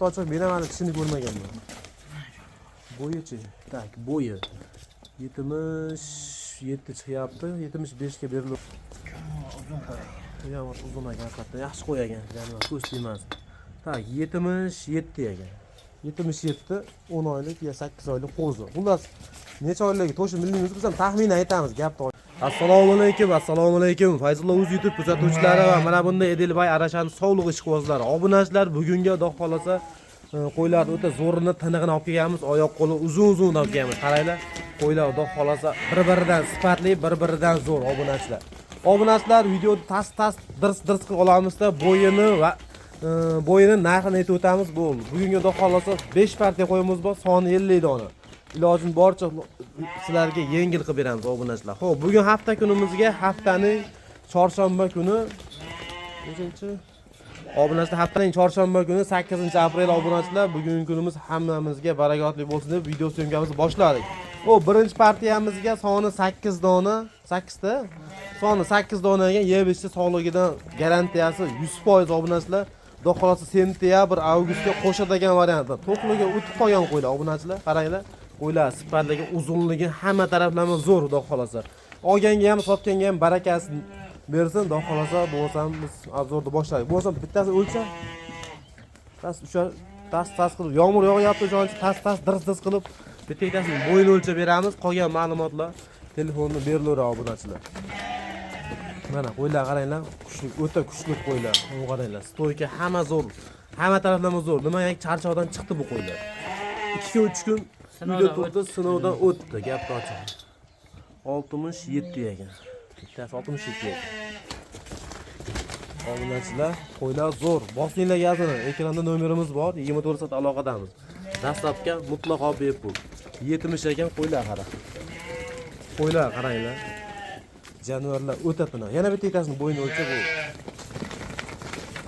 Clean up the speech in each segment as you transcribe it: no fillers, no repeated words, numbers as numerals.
Ochiq, men ham hali tishini ko'rmaganman. Bo'yichi? Так, bo'yi 77 chiqyapti, 75 ga berilib. Uzun qo'y. Bu ham uzun ekan, haqiqatdan yaxshi qo'y ekan, jonivor, ko'z tegmas. Так, 77 ekan. 77, 10 oylik yo 8 oylik qo'zi. Xullas, necha oyligi to'shib bilmaymiz, biz ham taxminan aytamiz gapni. Assalomu alaykum, assalomu alaykum. Fayzullo o'z YouTube kuzatuvchilari va mana bunday Edilbay Arashani sovliq ishqibozlari. Obunachilar, bugunga xudo xolasa qo'ylarni o'ta zo'rini, tinig'ini olib kelganmiz. Oyoq qo'li uzun uzun olib kelganmiz. Qaranglar, qo'ylar xudo xolasa bir-biridan sifatli, bir-biridan zo'r, obunachilar. Obunachilar, videoni tas tas dirs dirs qilib olamizda, bo'yini va bo'yini, narxini aytib o'tamiz, bo'ldi. Bugungi xudo xolasa 5 partiya qo'yimiz bor, soni 50 dona. Ilojini boricha sizlarga yengil qilib beramiz, obunachilar. Xo'p, bugun hafta kunimizga, haftaning chorshanba kuni nechinchi? Obunachilar, haftaning chorshanba kuni, 8 aprel, obunachilar, bugungi kunimiz hammamizga barakotli bo'lsin deb video съёмка mizni boshladik. O, birinchi partiyamizga soni 8 dona, 8 ta. Soni 8 dona ekan, yeb ichdi, sog'ligidan garantiyasi 100%, obunachilar. Xudo xolasa sentyabr, avgustga qo'shadigan variantlar. To'qliga o'tib qolgan qo'ylar, obunachilar, qaranglar. Qo'ylar sifatligi, uzunligi hamma taraflama zo'r, xudo xolasa. Olganga ham, sotganga ham barakasini bersin, xudo xolasa. Bo'lsam biz обзор ni boshladik. Bo'lsam bittasi o'lcha. Tas o'sha tas tas qilib, yomg'ir yog'yapti, o'shaning uchun tas tas dirs dirs qilib bitta bittasini bo'yini o'lchab beramiz. Qolgan ma'lumotlar telefonda berilaveradi, obunachilar. Mana qo'ylar, qaranglar, kuchli, o'ta kuchli qo'ylar. Uni qaranglar, стойка hamma zo'r. Hamma taraflama zo'r. Nimaga charchoqdan chiqdi bu qo'ylar. 2 kun, 3 kun uyda Sinovdan turdi, sinovdan o'tdi, gapni ochiq. 67 ekan. Bittasi 67 ekan. Obunachilar, qo'ylar zo'r. Bosinglar gazini. Ekranda nomerimiz bor, 24 soat aloqadamiz. Доставка mutlaqo bepul. 70 ekan, qo'ylar qara. Qo'ylar qaranglar. Jonivorlar o'ta tiniq. Yana bitta bittasini bo'yni o'lcha bu.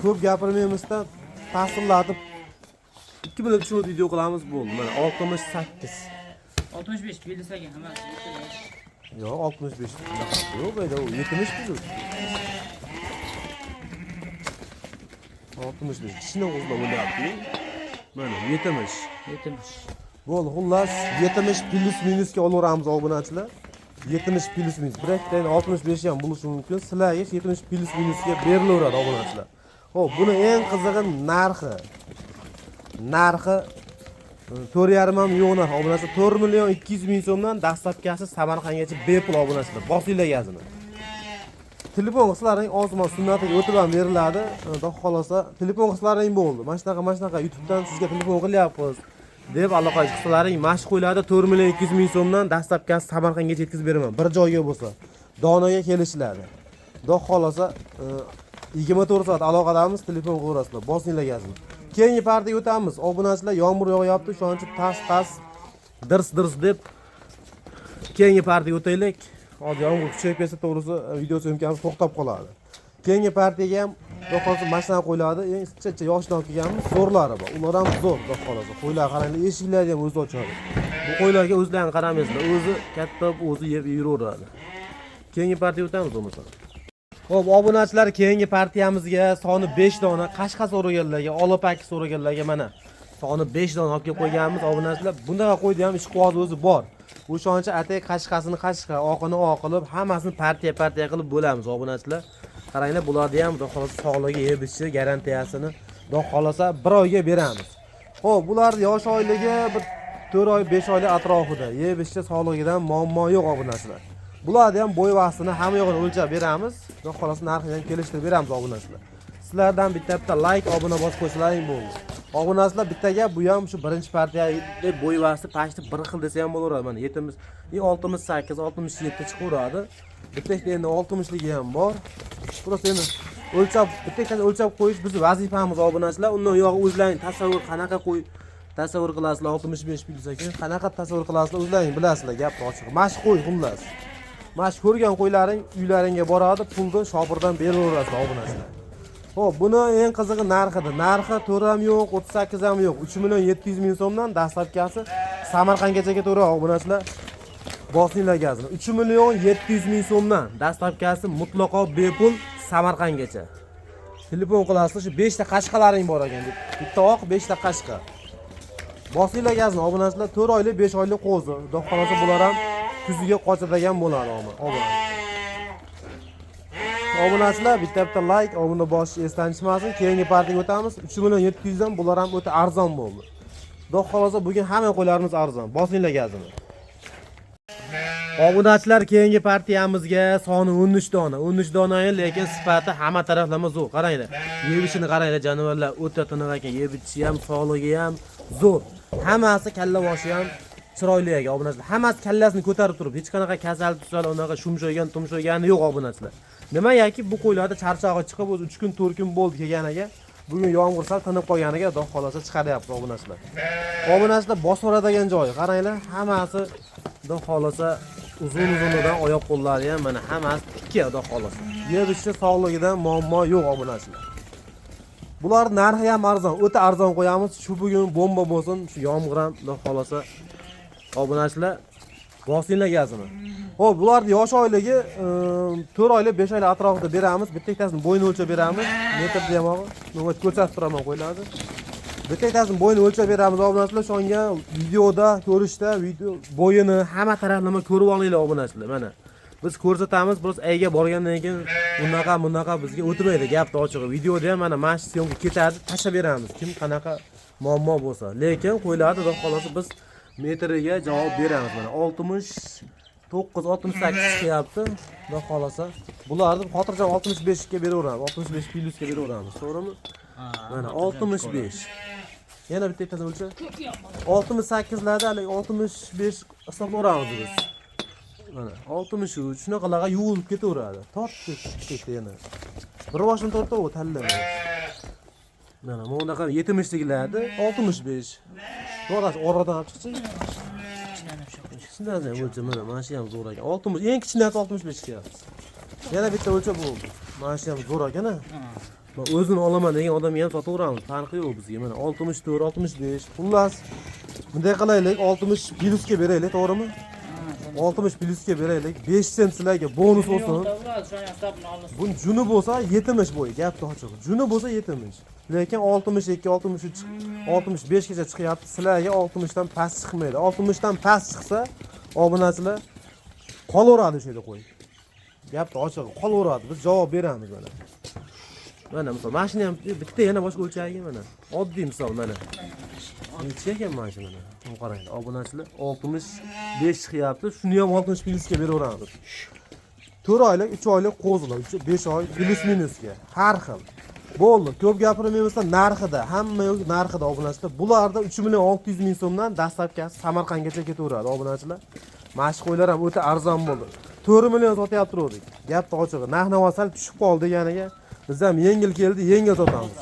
Ko'p gapirmaymizda, tasirlatib 2 minut, 3 minut video qilamiz, bo'ldi. Mana 68. 65 belgisi ekan hammasi. Yo'q, 65. Yo'q, bu yerda u 70 biz. 65. Kichkina o'zlar bo'lyapti. Mana 70. 70. Bo'ldi, xullas 70 плюс минус ga olaveramiz, obunachilar. 70 плюс минус. Bir ikkita endi 65 ham bo'lishi mumkin. Sizlarga 70 плюс минус ga berilaveradi, obunachilar. Xo'p, buni eng qizig'i narxi. Narxi 4,5 ham yo'q narx, obunachilar. 4 million 200 ming so'mdan, доставка si Samarqandgacha bepul, obunachilar. Bosinglar gazini. Telefon qilsalaring ozmon sunnatiga o'tib ham beriladi. Xudo xohlasa telefon qilsalaring bo'ldi. Mana shunaqa, mana shunaqa YouTubedan sizga telefon qilyapmiz deb aloqa chiqsalaring, mana shu qo'ylarda 4 million 200 ming so'mdan, доставка si Samarqandgacha yetkazib beraman. Bir joyga bo'lsa, donaga kelishiladi. Xudo xohlasa 24 soat aloqadamiz, telefon qilaverasizlar. Bosinglar gazini. Keyingi partiyaga o'tamiz. Obunachilar, yomg'ir yog'yapti, shuning uchun tas tas dirs dirs deb keyingi partiyaga o'taylik. Hozir yomg'ir kuchayib ketsa, to'g'risi video съёмка miz to'xtab qoladi. Keyingi partiyaga ham xudo xohlasa mashina qo'yiladi. Eng chicha yoshdan olib kelganmiz, zo'rlari bor. Ular ham zo'r, xudo xohlasa. Qo'ylar qaranglar, eshiklarni ham o'zi ochadi. Bu qo'ylarga o'zlarini qaramaysizlar. O'zi katta bo'lib, o'zi yeb yuraveradi. Keyingi partiyaga o'tamiz bo'lmasa. Xo'p, obunachilar, keyingi partiyamizga soni 5 dona qashqa so'raganlarga, olapaki so'raganlarga mana soni 5 dona olib kelib qo'yganmiz, obunachilar. Bunaqa qo'yda ham ishqiboz o'zi bor. O'shancha atay qashqasini qashqa, oqini oq qilib, hammasini partiya partiya qilib bo'lamiz, obunachilar. Qaranglar, bularni ham xudo xolasa sog'ligi, yeb ichishi garantiyasini xudo xolasa bir oyga beramiz. Xo'p, bular yosh oyligi bir 4 oy, 5 oylik atrofida. Yeb ichishi, sog'ligidan muammo yo'q, obunachilar. Bularni ham bo'y vaqtini, hamma yo'g'ini o'lchab beramiz. Xudo xolasa narxini ham kelishtirib beramiz, obunachilar. Sizlardan bitta bitta layk, obuna bosib qo'ysalaring bo'ldi. Obunachilar, bitta gap, bu ham shu birinchi partiya bo'y vaqti почти bir xil desa ham bo'laveradi. Mana 70, 68, 67 chiqaveradi. Bitta ikkita endi 60 ligi ham bor. Просто endi o'lchab, bitta ikkitani o'lchab qo'yish bizni vazifamiz, obunachilar. Undan uyog'i o'zlaring tasavvur qanaqa qo'y tasavvur qilasizlar, 65 плюс ekan. Qanaqa tasavvur qilasizlar, o'zlaring bilasizlar, gapni ochig'i. Mana shu qo'y xullas. Mana shu ko'rgan qo'ylaring uylaringga boradi, pulni shopirdan beraverasizlar, obunachilar. Xo'p, buni eng qizig'i narxida. Narxi 4 ham yo'q, 38 ham yo'q. 3 million 700 ming so'mdan, доставка si Samarqandgacha ketaveradi, obunachilar. Bosinglar gazini. 3 million 700 ming so'mdan, доставка si mutlaqo bepul Samarqandgacha. Telefon qilasizlar, shu 5 ta qashqalaring bor ekan deb. Bitta oq, 5 ta qashqa. Bosinglar gazni obunachilar, 4 oylik, 5 oylik qo'zi. Xudo xolasa bular ham kuziga qochadigan bo'ladi obuna. Obunachilar bitta bitta like, obuna bosish esdan chiqmasin. Keyingi partiyaga o'tamiz. 3 million 700 dan bular ham o'ta arzon bo'ldi. Xudo xolasa bugun hamma qo'ylarimiz arzon. Bosinglar gazini. Obunachilar, keyingi partiyamizga soni 13 dona. 13 dona, lekin sifati hamma taraflama zo'r. Qaranglar. Yeb-ichishini qaranglar, jonivorlar o'ta tiniq ekan. Yeb ichishi ham, sog'ligi ham zo'r. Hammasi kalla boshi ham chiroyli ekan obunachilar. Hammasi kallasini ko'tarib turib, hech qanaqa kasal tusal, unaqa shumshaygan, tumshaygani yo'q obunachilar. Nimagaki bu qo'ylarda charchog'i chiqib, o'zi 3 kun, 4 kun bo'ldi kelganiga. Bugun yomg'ir sal tinib qolganiga Xudo xolasa chiqaryapti obunachilar. Obunachilar, bosib joyi qaranglar, hammasi Xudo xolasa uzun uzunidan oyoq qo'llari ham mana hammasi tikka Xudo xolasa. Yeb ichishi sog'ligidan muammo yo'q obunachilar. Bular narxi ham arzon, o'ta arzon qo'yamiz. Shu bugun bomba bo'lsin, shu yomg'ir ham Xudo xolasa obunachilar bosinglar gazini. Xo'p, bularni yosh oyligi 4 oylik, 5 oylik atrofida beramiz. Bitta ikkitasini bo'yni o'lchab beramiz. Metr deyapman. Men ko'rsatib turaman qo'ylarni. Bitta ikkitasini bo'yni o'lchab beramiz obunachilar. Shunga videoda ko'rishda video bo'yini hamma taraflama ko'rib olinglar obunachilar. Mana biz ko'rsatamiz, biroz ayga borgandan keyin unaqa bunaqa bizga o'tmaydi gapni ochig'i. Videoda ham mana shu съёмка ketadi, tashlab beramiz. Kim qanaqa muammo bo'lsa. Lekin qo'ylarni Xudo xolasa biz metriga javob beramiz. Mana 69 68 chiqyapti. Xudo xolasa. Bularni xotirjam 65 ga beraveramiz. 65 plyusga beraveramiz. To'g'rimi? Mana 65. Yana bitta bittasini o'lcha. 68 larda hali 65 hisoblayveramiz biz. Mana 63 shunaqalarga yuvilib ketaveradi. Tortdi ketdi yana. Bir boshini tortdi u tanlamay. Mana bunaqa 70liklarda 65. To'g'ri, oradan olib chiqchi. Kichkinasi ham o'lcha mana shu ham zo'r ekan. 60, eng kichkinasi 65 chiqyapti. Yana bitta o'lcha bo'ldi. Mana shu ham zo'r ekan a. Man o'zini olaman degan odamga ham sotaveramiz. Farqi yo'q bizga. Mana 64, 65. Xullas, bunday qilaylik, 60 plyusga beraylik, to'g'rimi? 60 plyusga beraylik. 5 sent sizlarga bonus bo'lsin. Buni juni bo'lsa 70 bo'yi, gapni ochig'i. Juni bo'lsa 70. Lekin 62, 63, 65 gacha chiqyapti. Sizlarga 60 dan past chiqmaydi. 60 dan past chiqsa, obunachilar qolaveradi o'sha yerda qo'y. Gapni ochig'i, qolaveradi. Biz javob beramiz mana. Mana misol, mana shuni ham bitta yana boshqa o'lchagi mana. Oddiy misol mana. Necha ekan mana shu mana. Buni qaranglar, obunachilar 65 chiqyapti. Shuni ham 60 plyusga beraveramiz. 4 oylik, 3 oylik qo'zilar, 5 oy plyus minusga har xil. Bo'ldi, ko'p gapirmaymiz, narxida, hamma yo'q narxida obunachilar. Bularda 3 million 600 ming so'mdan доставка si Samarqandgacha ketaveradi obunachilar. Mana shu qo'ylar ham o'ta arzon bo'ldi. 4 million sotyapti turdik. Gapni ochig'i, narx-navo sal tushib qoldi deganiga biz ham yengil keldi, yengil sotamiz.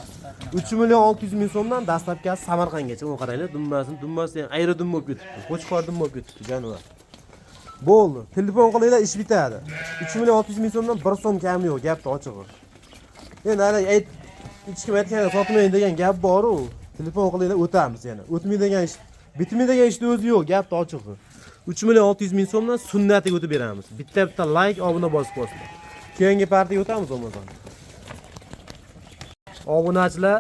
3 million 600 ming so'mdan доставка si Samarqandgacha. Uni qaranglar, dummasini, dummasi ham ayri dum bo'lib ketibdi. Qo'chqor dum bo'lib ketibdi jonivor. Bo'ldi. Telefon qilinglar, ish bitadi. 3 million 600 ming so'mdan 1 so'm kami yo'q, gapni ochig'i. Endi hali ayt hech kim aytganda sotmaydi degan gap bor-u. Telefon qilinglar, o'tamiz yana. O'tmaydigan ish, bitmaydigan ishni o'zi yo'q, gapni ochig'i. 3 million 600 ming so'mdan sunnatiga o'tib beramiz. Bitta bitta like, obuna bosib qo'yasizlar. Keyingi partiyaga o'tamiz bo'lmasa. Obunachilar,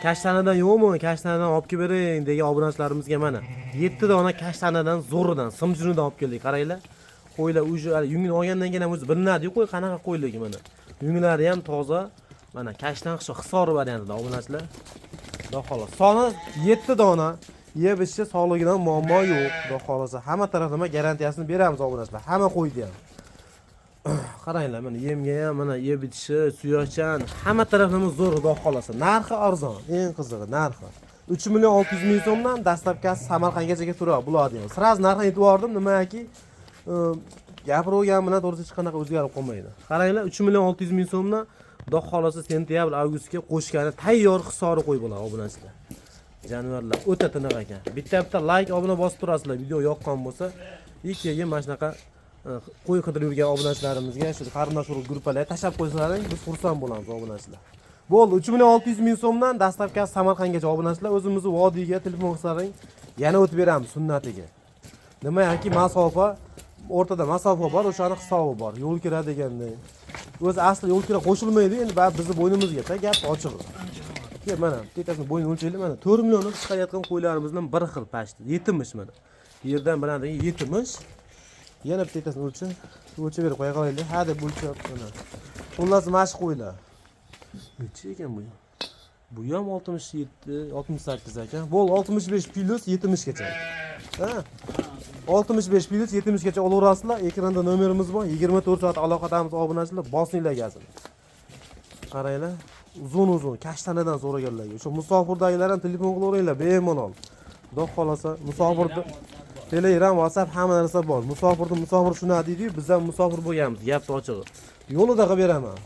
kashtanidan yo'qmi? Kashtanidan olib kelib bering degan obunachilarimizga mana 7 dona kashtanidan zo'ridan, simjunidan olib keldik. Qaranglar. Qo'ylar уже hali yungini olgandan keyin ham o'zi bilinadi-yu qo'y qanaqa qo'yligi mana. Yunglari ham toza. Mana kashtan Hisor variantida obunachilar. Xudo xohlasa. Soni 7 dona. Yeb ichishi sog'ligidan muammo yo'q. Xudo xohlasa hamma taraflama garantiyasini beramiz obunachilar. Hamma qo'ydi ham. Qaranglar, mana yemga ham mana yeb ichishi, suyakchan, hamma taraflama zo'r Xudo xohlasa. Narxi arzon, eng qizig'i narxi. 3 million 600 ming so'mdan доставка si Samarqandgacha turadi bularni ham. Сразу narxini aytib yubordim, nimaki gapiravergan bilan to'g'risi hech qanaqa o'zgarib qolmaydi. Qaranglar, 3 million 600 ming so'mdan Xudo xohlasa sentyabr, avgustga qo'shgani tayyor hisori qo'y bo'ladi obunachilar. Jonivorlar o'ta tiniq ekan. Bitta bitta like, obuna bosib turasizlar video yoqqan bo'lsa. И keyin mana shunaqa qo'y qidirib yurgan obunachilarimizga shu qarindosh urug' gruppalarga tashlab qo'ysalaring, biz xursand bo'lamiz obunachilar. Bo'ldi, 3 million 600 ming so'mdan доставка si Samarqandgacha obunachilar. O'zimizni vodiyga telefon qilsalaring, yana o'tib beramiz sunnatiga. Nimayaki masofa o'rtada masofa bor, o'shani hisobi bor. Yo'l kira deganday. O'zi asli yo'l kira qo'shilmaydi, endi baribir bizni bo'ynimizga ta gap ochig'i. Kel, mana bittasini bo'ynini o'lchaylik, mana 4 millionlik chiqarayotgan qo'ylarimizdan bir xil pashti. 70 mana. Yerdan bilan 70. Yana bittasini o'lcha. O'lchab berib qo'ya qolaylik. Ha deb o'lchab mana. Xullas mana shu qo'ylar. Necha ekan bu? Bu ham 67, 68 ekan. Bo'ldi, 65 plus 70 gacha. Ha? 65 plus 70 gacha olaverasizlar. Ekranda nomerimiz bor. 24 soat aloqadamiz obunachilar. Bosinglar gazini. Qaranglar, uzun-uzun kashtanadan so'raganlarga. O'sha musofirdagilar ham telefon qilaveringlar bemalol. Xudo xolasa musofirda Telegram, WhatsApp hamma narsa bor. Musofirda musofir shuna deydi-yu, biz ham musofir bo'lganmiz, gap ochig'i. Yo'lida qilib beraman.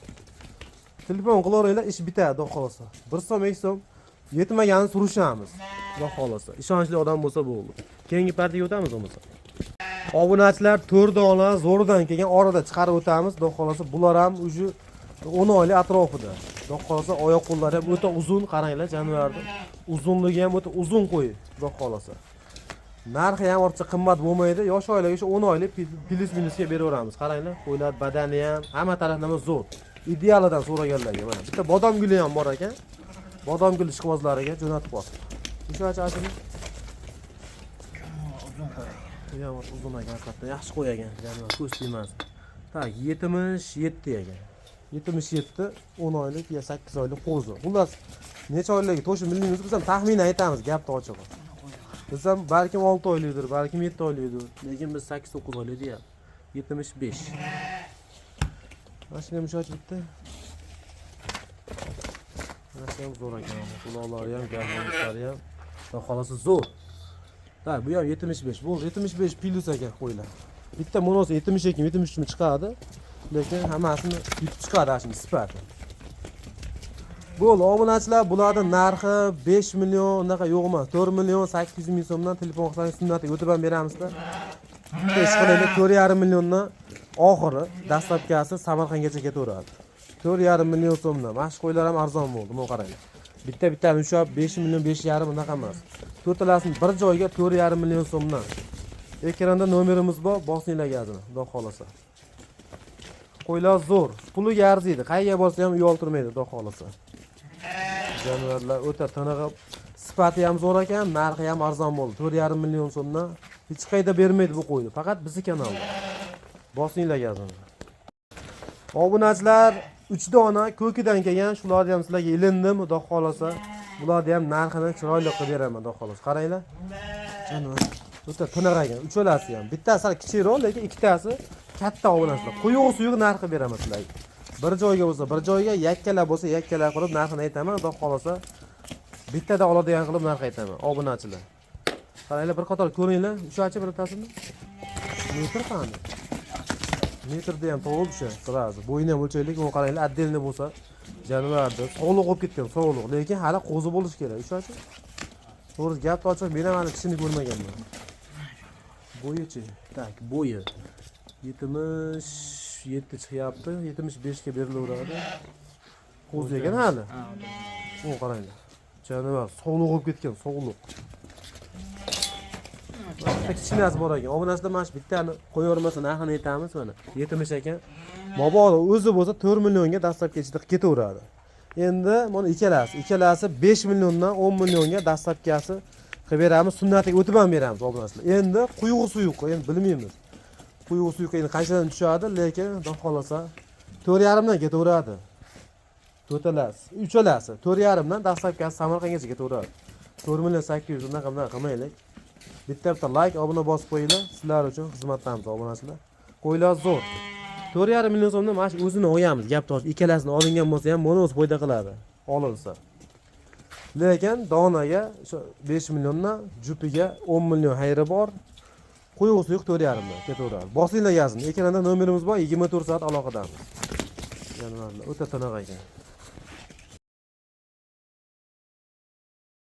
Telefon qilaveringlar, ish bitadi, xudo xolasa. 1 so'm, 2 so'm yetmaganini surishamiz. Xudo xolasa. Ishonchli odam bo'lsa bo'ldi. Keyingi partiyaga o'tamiz bo'lmasa. Obunachilar 4 dona zo'ridan kelgan orada chiqarib o'tamiz. Xudo xolasa bular ham уже 10 oylik atrofida. Xudo xolasa oyoq qo'llari ham o'ta uzun, qaranglar jonivorni. Uzunligi ham o'ta uzun qo'y, xudo xolasa. Narxi ham ortiqcha qimmat bo'lmaydi. Yosh oilaga o'sha 10 oylik plyus minusga beraveramiz. Qaranglar, qo'ylar badani ham hamma taraflama zo'r. Idealidan so'raganlarga mana bitta bodomguli ham bor ekan. Bodomgul ishqibozlariga jo'natib qo'ydi. O'sha ashuni Uzun qo'y ekan. Bu ham uzun ekan, haqiqatdan yaxshi qo'y ekan, jonivor ko'z tegmasin. Так, 77 ekan. 77 10 oylik ya 8 oylik qo'zi. Xullas, necha oyligi to'shib bilmaymiz, biz ham taxminan aytamiz, gapni ochig'i. Biz ham balkim 6 oylikdir, balkim 7 oylikdir, lekin biz 8-9 oylik deyapmiz. 75. Mana shuni ham ushlab bitta. Mana shu ham zo'r ekan. Quloqlari ham, gavdalari ham. Xudo xolasa zo'r. Так, bu ham 75. Bu 75 plyus ekan qo'ylar. Bitta monosi 72, 73 mi chiqadi. Lekin hammasini yutib chiqadi ana shuni sifati. Bo'ldi, obunachilar, bularning narxi 5 million unaqa yo'q emas. 4 million 800 ming so'mdan telefon qilsangiz sunnatiga o'tib ham beramizda. Bitta ish qilaylik, 4,5 milliondan oxiri dastlabkasi Samarqandgacha ketaveradi. 4,5 million so'mdan. Mana shu qo'ylar ham arzon bo'ldi, buni qaranglar. Bitta bittani ushlab 5 million 5,5 unaqa emas. To'rttalasini bir joyga 4,5 million so'mdan. Ekranda nomerimiz bor, bosinglar gazini, xudo xolasa. Qo'ylar zo'r, puliga arziydi. Qayerga borsa ham uyaltirmaydi, xudo xolasa. Jonivorlar o'ta tiniqib, sifati ham zo'r ekan, narxi ham arzon bo'ldi. 4,5 million so'mdan hech qayerda bermaydi bu qo'yni, faqat bizni kanalda. Bosinglar gazini. Obunachilar 3 dona ko'kidan kelgan, shularni ham sizlarga ilindim, xudo xolasa. Bularni ham narxini chiroyli qilib beraman, xudo xolasa. Qaranglar. Jonivor o'ta tiniq ekan, uchalasi ham. Bittasi sal kichikroq, lekin ikkitasi katta obunachilar. Quyuq suyuq narxi beraman sizlarga. Bir joyga bo'lsa bir joyga, yakkalab bo'lsa yakkalab qilib narxini aytaman, xudo xolasa. Bittada oladigan qilib narx aytaman, obunachilar. Qaranglar, bir qator ko'ringlar, ushachi birtasini. Metr qani? Metrda ham to'g'ri o'sha, сразу. Bo'yini ham o'lchaylik, uni qaranglar, отдельно bo'lsa jonivorni sog'liq bo'lib ketgan, sog'liq, lekin hali qo'zi bo'lishi kerak. Ushachi. To'g'ri, gap ochiq, men ham hali tishini ko'rmaganman. Bo'yichi? Так, bo'yi 77 chiqyapti, 75 ga berilaveradi. Qo'zi ekan hali. Ha. U qaranglar. Jonivor sog'liq bo'lib ketgan, sog'liq. Bitta kichkinasi bor ekan. Obunachilar mana shu bittani qo'yavermasa narxini aytamiz mana. 70 ekan. Mabodo o'zi bo'lsa 4 millionga dastlabki ichida ketaveradi. Endi mana ikkalasi 5 milliondan 10 millionga dastlabkasi qilib beramiz, sunnatiga o'tib ham beramiz obunachilar. Endi quyug'i suyuq, endi bilmaymiz. Quyug'i suyuq endi qanchadan tushadi, lekin xudo xolasa 4,5 dan ketaveradi. To'rtalasi, uchalasi 4,5 dan dastlabkasi Samarqandgacha ketaveradi. 4 million 800 unaqa bunaqa qilmaylik. Bitta bitta layk, obuna bosib qo'yinglar. Sizlar uchun xizmatdamiz obunachilar. Qo'ylar zo'r. 4,5 million so'mdan mana shu o'zini olganmiz. Gap tosh, ikkalasini olingan bo'lsa ham buni o'zi foyda qiladi. Olinsa. Lekin donaga o'sha 5 milliondan jupiga 10 million xayri bor. Quyuq suyuq 4,5 dan ketaveradi. Bosinglar gazini. Ekranda nomerimiz bor, 24 soat aloqadamiz. Jonivorlar o'ta tiniq ekan.